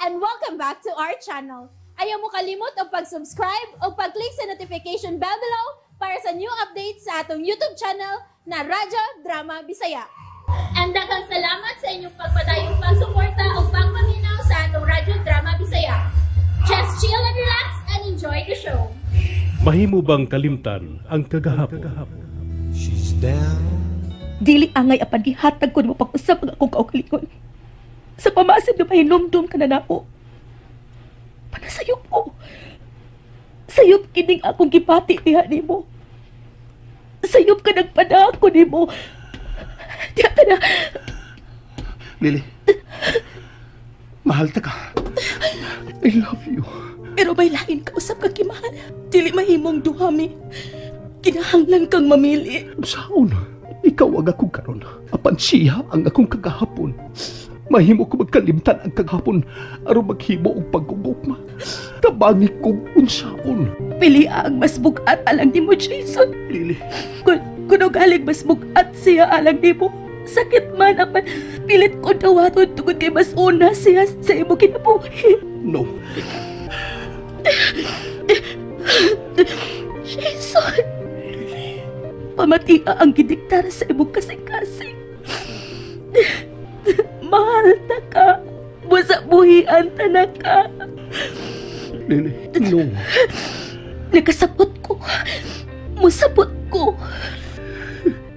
And welcome back to our channel. Ayaw mo kalimot og pag-subscribe o pag-click sa notification bell below para sa new updates sa atong YouTube channel na Radyo Drama Bisaya. And daghang salamat sa inyong pagpadayong pagsuporta o pagpaminaw sa atong Radyo Drama Bisaya. Just chill and relax and enjoy the show. Mahimo bang kalimtan ang kagahapon? She's down. Dili angay apan gihatag ko nimo pag-usab ang akong kaugalingon. Sa pamasid nga mahinumdum ka na nako. Panasayop ko. Sayop kining akong gipati diha nimo. Sayop ka nagpadako nimo. Diha ka na. Lily, mahal ta ka. I love you. Pero may lain ka usab ka kimahal. Dili mahimong duhami. Kinahanglan kang mamili. Saon, ikaw ang akong karon. Apan siya ang akong kagahapon. Mahimo ko magkalimtan ang kagahapon aron maghimo og pagugukma. Tabangi kog unsaon. Pili ang mas bugat alang nimo, Jason. Lily. Kun ugaling mas bugat siya alang nimo. Sakit man apan pilit ko dawaton tungod kay mas una siya sa imo kinabuhi. No. Jason. Lily. Pamatia ang gidiktar sa imong kasing-kasing. Mahal ta ka. Busa buhian ta na ka. Lily, no. Nakasabot ko. Musabot ko.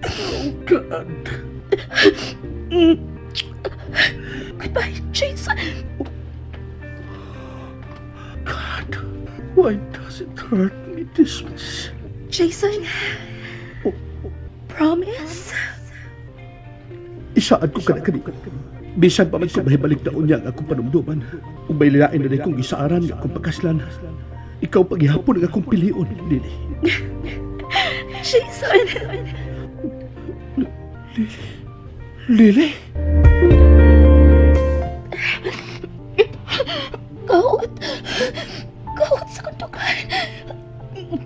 Oh, God. Goodbye, Jason. God, why does it hurt me this much? Jason, oh, promise? Isaad ko ka na kanina. Bisan pa man ko mahibalik na unya ang akong panumduman. Ug may lain na kong gisaaran nga akong pagkaslan. Ikaw paghihapon ang akong pilion, Lily. Jason! Lily? Lily? Kawat! Kawat sa kundukan!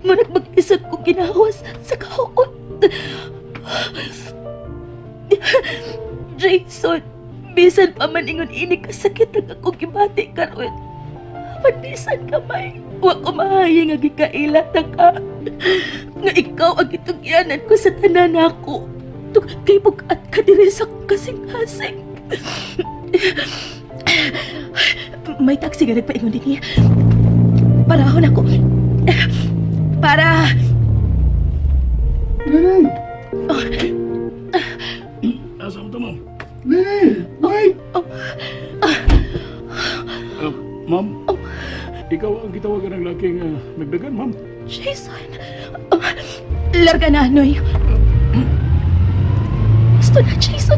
Manag mag-isip ko ginawas sa kahuot. Jason, bisan pa man ingon ini kasakit ang akong gibati karon. Apan bisan kamay, wa ko mahayi nga gikaila ta ka. Nga ikaw ang gitugyanan ko sa tanan nako. Tungod kay bug-at ka diri sa kasing-kasing. May taxi nga nagpaingon dinhi. Parahon ako. Para. Lily! Oh. Asa mo ma'am? Lily! Wait! Oh. Ma'am? Oh. Ikaw ang gitawagan ng laking nagdagan, ma'am. Jason! Oh. Larga na, Noy. Gusto na, Jason.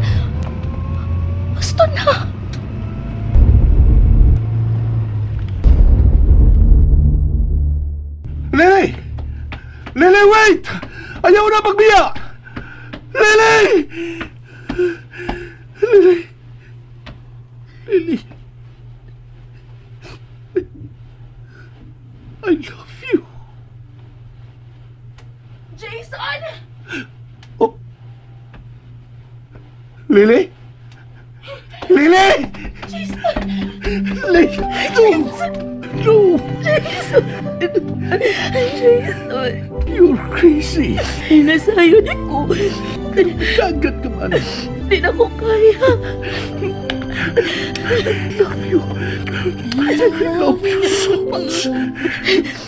Gusto na. Lily! Lily, wait! Ayaw na magbiya! Lily! Lily! Lily! I love you! Jason! Oh. Lily? Lily! Jason! Lily! No! No! Jason! Jason! You're crazy! Nasayo ni ko. Dagat ka man. Di na ko kaya. I love you. I love you so much.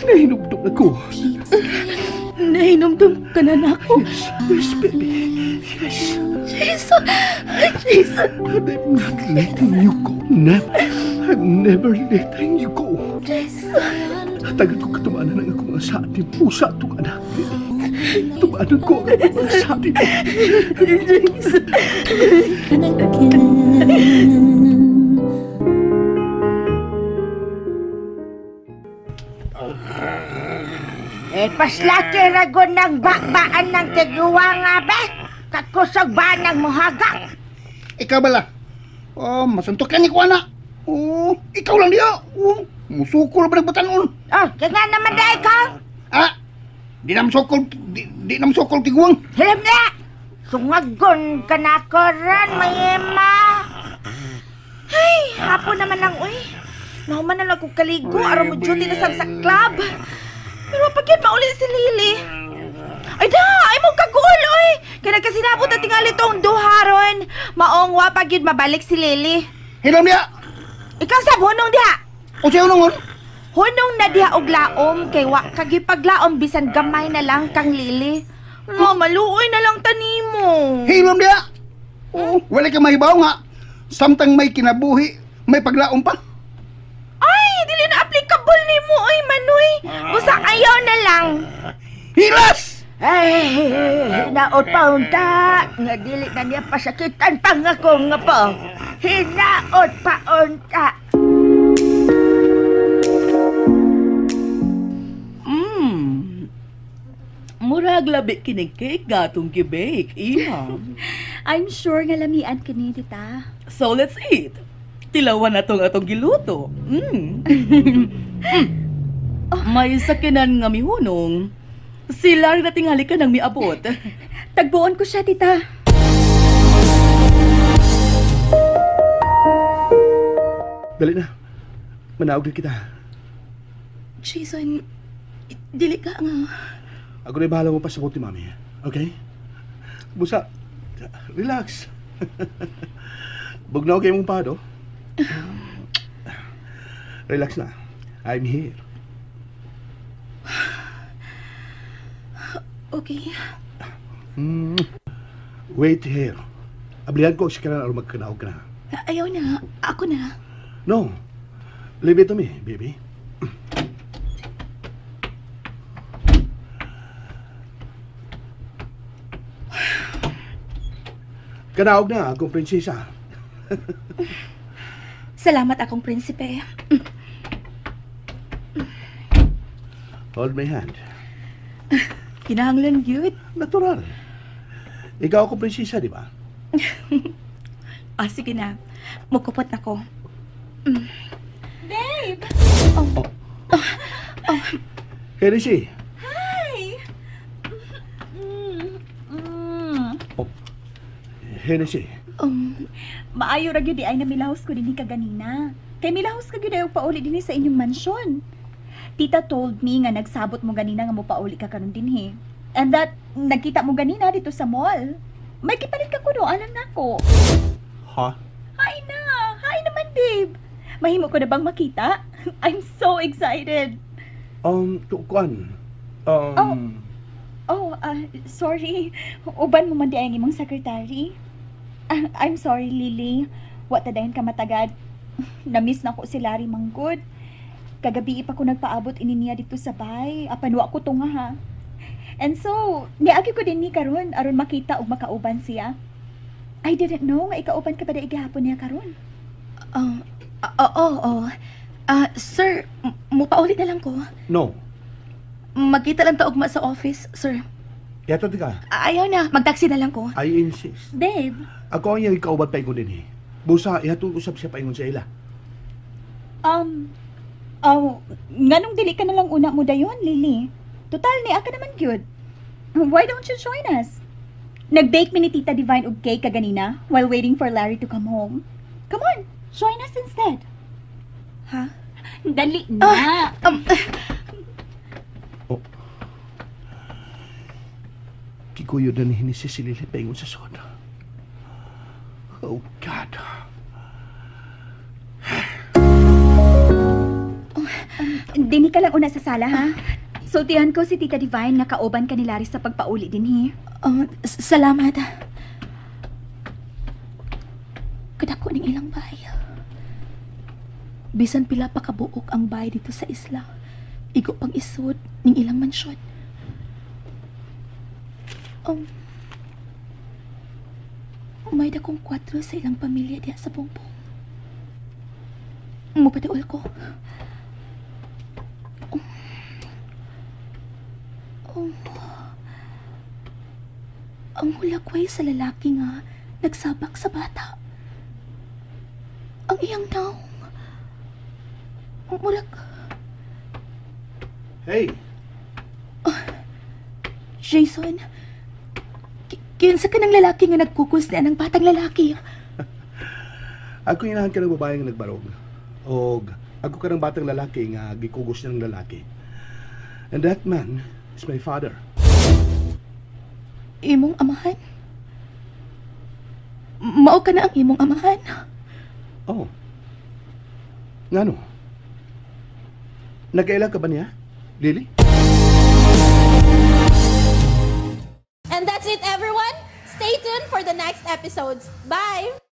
Nahinumdum ako. Nahinumdum ka na nako. Yes, yes, baby. Yes. Jason! Jason! And I'm not letting you go. Never. I'm never letting you go. Jason! Tagal ko katumaanan ang akong mga saati. Pusa itong anak. Tumaanan ko ang akong mga saati. Jason! Eh, paslaki ragon ng bakbaan ng tiguwa nga ba? Kakusog ba ng muhagak? Ikaw bala? Oh, masuntok ka ni Kuana. Oh, ikaw lang diya. Oh, musukol ba nagbatanon? Oh, kaya nga naman na ikaw. Ah, di na musukol, di na musukol tiguang. Hilam na! Sungagon ka na ko ron, mayema. Ay, hapon naman lang, uy. Nahuman na lang kong kaligo aron mo duty na sab sa club. Pero pag yun mauli si Lily. Ay da, ay mo kaguol oy. Kay nagkasinabot na tingali tong duha ron. Maong wa pag yun mabalik si Lily. Hilom diha. Ikaw sab hunong diha. Unsay hunong? Hunong na diha og laom kay wa kagipaglaom bisan gamay na lang kang Lily. No, maluoy na lang tanimo. Hilom diha. Oh, wala ka mahibaw nga. Samtang may kinabuhi, may paglaom pa. Ay, dili na applicable nimo oy Manoy. Busa ayaw na lang. Hilas! Ay, hinaot pa unta. Nga dili na niya pasakitan pa nga ko nga po. Hinaot pa unta. Murag labi kining cake gatong gibake, iha. I'm sure nga lamian kini, tita. So let's eat. Tilawan na tong atong giluto. Oh. May sakinan nga mihunong. Si Larry na tingali ka nang miabot. Tagbuon ko siya, tita. Dali na. Manaog din kita. Jason, dili ka nga. Ako na bahala mo pa sa buti, mami. Okay? Busa, relax. Bugnaw kayo mong pado. Relax na. I'm here. Okay. Wait here. Ablihan ko si Karan aron magkanaog ka na. Ayaw na. Ako na. No. Leave it to me, baby. Kanaog na akong prinsesa. Salamat akong prinsipe. Hold my hand. Kinahanglan gyud. Natural. Ikaw akong prinsesa, di ba? Ah, sige na. Mukupot na ko. Babe! Oh. Oh. Hennessy. Hi! Oh. Hennessy. Maayo ra gyud di ay namilahos ko dinhi kaganina. Kay milahos ka gyud ay pauli dinhi sa inyong mansyon. Tita told me nga nagsabot mo ganina nga mopauli ka karon dinhi. And that nagkita mo ganina dito sa mall. May kipalit ka kuno alang nako. Ha? Hi na. Hi naman, babe. Mahimo ko na bang makita? I'm so excited. Kuan. Sorry. Uban mo man di ay ang imong secretary. I'm sorry, Lily. Wa ta dayon ka matagad. Na-miss na ko si Larry manggod. Kagabi pa ko nagpaabot ini niya dito sa bay. Apan wa ko tunga ha. And so, niagi ko din ni karon aron makita ug makauban siya. I didn't know nga ikauban ka pa da igahapon niya karon. Sir, mupaulit na lang ko. No. Magkita lang ta ugma sa office, sir. Yato di ka. Ayaw na, magtaxi na lang ko. I insist. Babe. Ako ang iyang ikauban paingon din eh. Busa, ihatong usap siya paingon sa ila. Nganong dili ka na lang una mo dayon, Lily? Total, ni aka naman gyud. Why don't you join us? Nag-bake mi ni Tita Divine og cake kaganina while waiting for Larry to come home. Come on, join us instead. Ha? Dali na. Oh. Kikuyo na ni si Lily paingon sa sod. Oh, God. Dini ka lang una sa sala, ha? Sultihan ko si Tita Divine nga kauban ka ni Larry sa pagpauli dinhi. Salamat. Kadako ning ilang bay. Bisan pila pa kabuok ang bay dito sa isla. Igo pang isod ning ilang mansyon. May dakong 4 sa ilang pamilya diha sa Bongbong. Mupadaol ko. Ang hulakway sa lalaki nga nagsabak sa bata. Ang iyang naong. Murag. Hey! Jason, kinsa ka ng lalaki nga nagkukus na ng batang lalaki? Ako inahan ka ng babae nga nagbarog. Og Ako kanang batang lalaki nga gikugos niyang lalaki. And that man is my father. Imong amahan? Mao ka na ang imong amahan? Oh. Ngano? Nagkaila ka ba niya, Lily? And that's it, everyone. Stay tuned for the next episodes. Bye!